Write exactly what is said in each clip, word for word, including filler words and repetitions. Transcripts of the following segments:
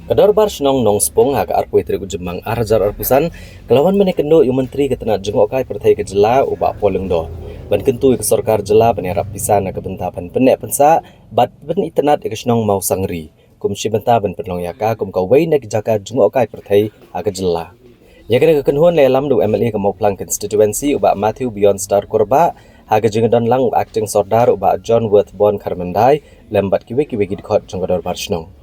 Ka Dorbar Shnong Nongspung ha ka arphew tarik u Jymmang ar hajar arphew san ka la wan ban ïakynduh ïa u Myntri ka tnat jngohkai pyrthei ka jylla u Bah Paul Lyngdoh ban kyntu ïa ka sorkar jylla ban ïarap pisa na ka bynta ban pynneh pynsah bad pynitynnad ïa ka shnong Mawsangri kum shi bynta ban pynlong ïa ka kum kawei na ki jaka jngohkai pyrthei ha ka jylla. Ïa kane ka kynhun la ïalam da u M L A ka Mawphlang constituency u Bah Matthew Beyond Star Kurbah, ha ka jingdon lang u Acting Sordar u Bah John Worthborn Kharmyndai lem bad kiwei kiwei ki dkhot jong ka Dorbar Shnong.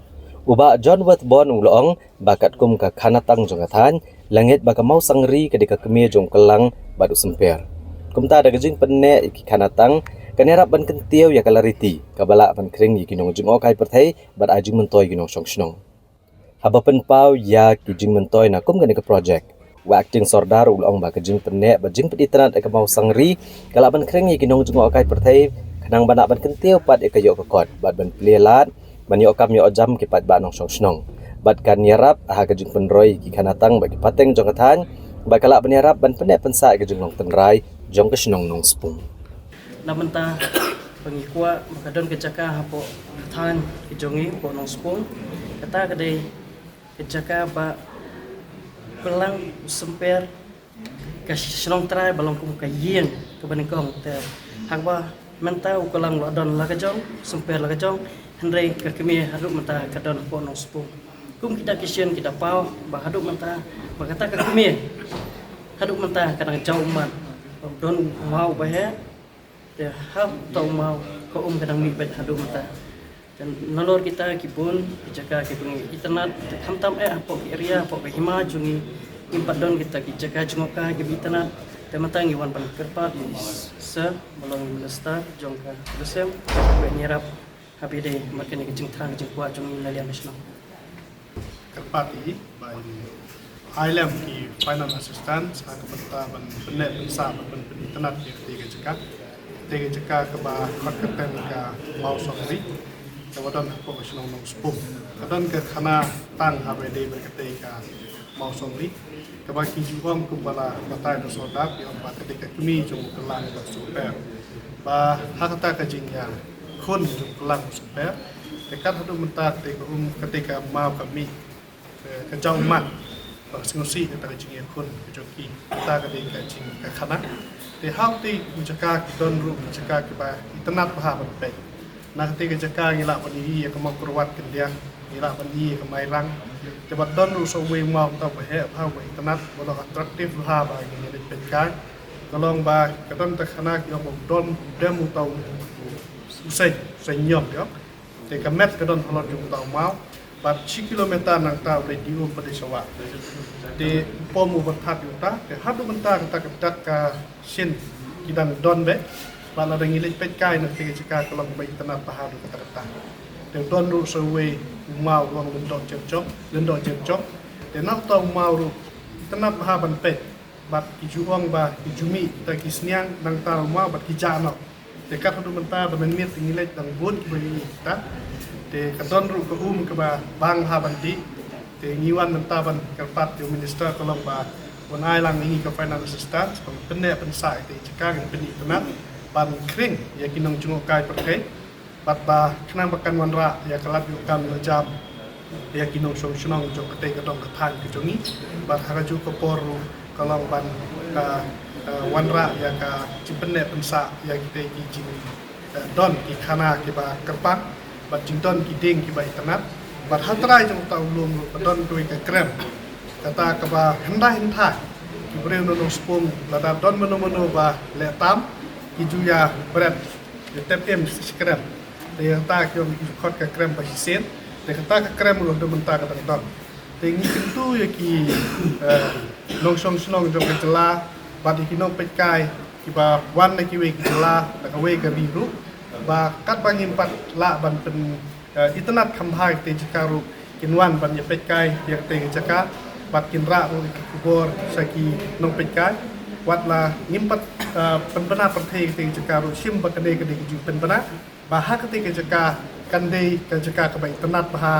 U Bah John Worthborn u la ong ba katkum ka khana tang jong ka thaiñ, la ngeit ba ka Mawsangri ka dei ka kmie jong u Kyllang bad u Symper. Kumta da ka jingpynneh ïa ki khana tang kan ïarap ban kyntiew ïa ka lariti kaba lah ban khring ïa ki nongjngohkai pyrthei bad ai jingmyntoi ïa ki nongshong shnong. Haba pynpaw ïa ki jingmyntoi na kum kane ka projek, u Acting Sordar u la ong ba ka jingpynneh bad jingpynitynnad ïa ka Mawsangri ka lah ban khring ïa ki nongjngohkai pyrthei khnang ba lah ban kyntiew pat ïa ka ïoh ka kot bad ban plie lad ban ïoh kam ïoh jam ki paidbah nongshong shnong bad kan ïarap ha ka jingpynroi ïa ki khana tang bad ki pateng jong ka thaiñ bad ka lah ban ïarap ban pynneh pynsah ïa ka jinglong tynrai jong ka shnong Nongspung. Na mynta ba ngi kwah ba ka don ka jaka hapoh ka thaiñ ka jong ngi hapoh Nongspung, kata ka dei ka jaka ba Kyllang u Symper, ka shnong trai ba long kum ka ïing kaba nyngkong. Te haba mynta u Kyllang u la don la ka jong, u Symper la ka jong, hynrei ka kmie haduh mynta ka don hapoh Nongspung. Kum ki da ki shin ki da paw ba haduh mynta ba kata ka kmie haduh mynta ka dang jaw ummat, ba don u maw ba heh. Te ha uta u maw ka um ka dang mih beit haduh mynta. Te nalor kita ki bun ki jaka kiba ngi itynnad, te khamtam eh hapoh ki area, hapoh ka hima jong ngi, ngim pat don kita ki jaka jngohkai kiba itynnad. Te mynta ngi wan ban kyrpad ïa i Sir ba long Minister jong ka tourism ban ïarap ha ba ïadei bad kane ka jingthrang ka jingkwah jong ngi na liang ka shnong. Kyrpad ïa i ba in ai lem ki finance assistance ha ka bynta ban pynneh pynsah bad ban pynitynnad ïa katei ka jaka. Katei ka jaka kaba khot kyrteng ka Mawsongri, kaba don hapoh ka shnong Nongspung. Ka don ka khana tang ha ba ïadei bad katei ka Mawsongri, kaba ki ju ong kumba la batai da u Sordar, ki ong ba ka dei ka kmie jong u Kyllang bad u Symper. Ba ha kata ka jingïakhun jong u Kyllang u Symper, te kat haduh mynta katei ka um, katei ka maw ka mih, ka, ka jaw ummat. Ba ka sngewsih kata ka jingïakhun ka jong ki, kata ka dei ka jing ka khana. Te ha katei ka jaka ki don ruh ki jaka kiba itynnad bha ban peit. Na katei ka jaka ngi lah ban ïohi ïa ka Mawkyrwat khyndiat, ngi lah ban ïohi ïa ka Mairang. Te bad don ruh sa uwei u maw uta uba heh bha, uba itynnad, uba long attractive bha ba ngi leit peit kai. Ka long ba ka don ta khana ki ong ba u don, u dem uta u, u seng, u seng ñiom ki ong. Te ka met ka don halor jong uta u maw. Bad shi kilometer nangta u leit die um pat de sha wah. Te u pom u pyrthat ïa uta, te haduh mynta kata ka dak ka shin ki dang don beit. Bad lada ngi leit peit kai na katei ka jaka ka long ba itynnad bha haduh katta katta. Te don ruh sa uwei u maw u ong Lyngdoh Jyrjong, Lyngdoh Jyrjong. Te na uta u maw ruh itynnad bha ban peit. Bad ki ju ong ba ki ju mih kita ki sniang nangta u maw bad ki jah noh. Te kat haduh mynta da mynmiet ngi leit dang bun kiba ïohi ïa kita. Te ka don ruh ka um kaba bang bha ban dih. Te ngi wan mynta ban kyrpad ïa u minister ka long ba un ai lang ïa ngi ka finance assistance ban pynneh pynsah ïa katei ka jaka, ngin pynitynnad ban khring ïa ki nongjngohkai pyrthei. Bad ba khnang ba kan wanrah ïa ka lad ïoh kam ïoh jam ïa ki nongshong shnong jong katei ka dong ka thaiñ ka jong ngi. Bad ha kajuh ka por ruh ka long ban ka, ka wanrah ïa ka jingpynneh pynsah ïa kitei ki jing, eh, don ki khana kiba kyrpang bad jingdon ki dieng kiba itynnad. Bad ha trai jong uta u lum ruh ka don kawei ka krem, kata kaba hyndai hynthai ki briew na Nongspung lada don mano mano ba leh tam ki ju ïa bret, ïa tep im shi krem. Te ïa kata ki ong ki ju khot ka krem ba shisien. Te kata ka krem ruh haduh mynta ka dang don. Te ngi kyntu ïa ki, eh, nongshong shnong jong ka jylla bad ïa ki nongpeitkai kiba wan na kiwei ki jylla, na kawei ka ri ruh, ba katba ngim pat lah ban pyn, eh, itynnad kham bha ïa katei ka jaka ruh, kin wan ban ïa peitkai ïa katei ka jaka bad kin rah ruh ïa ki khubor sha ki nongpeitkai. Wat la ngim pat, eh, pynbna pyrthei ïa katei ka jaka ruh, shim ba kane ka dei ka jingpynbna ba ha katei ka jaka kan dei ka jaka kaba itynnad bha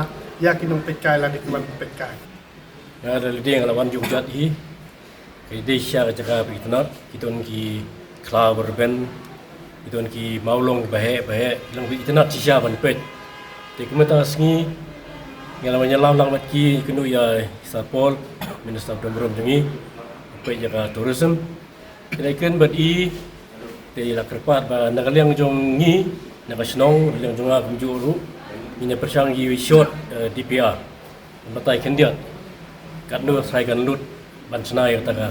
ïa ki nongpeitkai lada ki wan peitkai. Nga da lade nga la wan jong jat hi. Ka dei shisha ka jaka ba itynnad, ki don ki khlaw ba rben, ki don ki mawlong ba heh ba heh, ki long ba itynnad shisha ban peit. Te kumta sngi Nga la wan ïalam lang bad ki, kynduh ïa i Sir Paul, Minister Dom Rum jong ngi, peit ïa ka tourism. Kynduh kren bad i, te la kyrpad ba na ka liang jong ngi, na ka shnong, na ka liang jong nga kumjuh ruh, ngin ïa pyrshang ïa i short, eh, D P R. Batai khyndiat katno trai kan lut ban shna ïa kata ka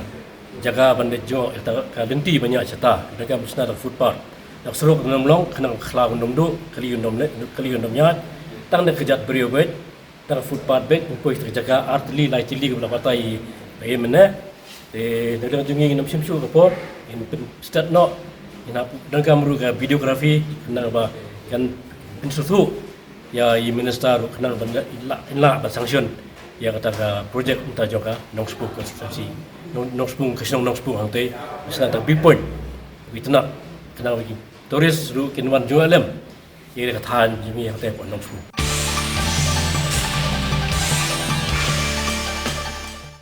jaka ban leit jngoh ïa kata ka lynti ban ïaid shata. Da ka ban shna da footpath. Da ka surok ym long, khnang ka khlaw ym dum duh, kali ym dum leh, kali ym dum ïaid. Tang da ka kjat briew beit, tang footpath beit, ym poi ka jaka ar tylli lai tylli kaba la batai ba ïa mynne. Te na ka liang jong ngi ngin ym shim shuh ka por, ngin pynstet noh, ngin hap donkam ruh ka videography, khnang ba kan pynsngewthuh ïa i minister ruh khnang ban lah, lah ban sanction ïa kata ka project mynta jong ka Nongshpung constituency. Nong, Nongshpung, ka shnong Nongshpung hangtei, shnong ta view point, wi tnat, khnang ba ki tourist ruh kin wan jngoh lem ïa ka thaiñ jong ngi hangtei hapoh Nongshpung.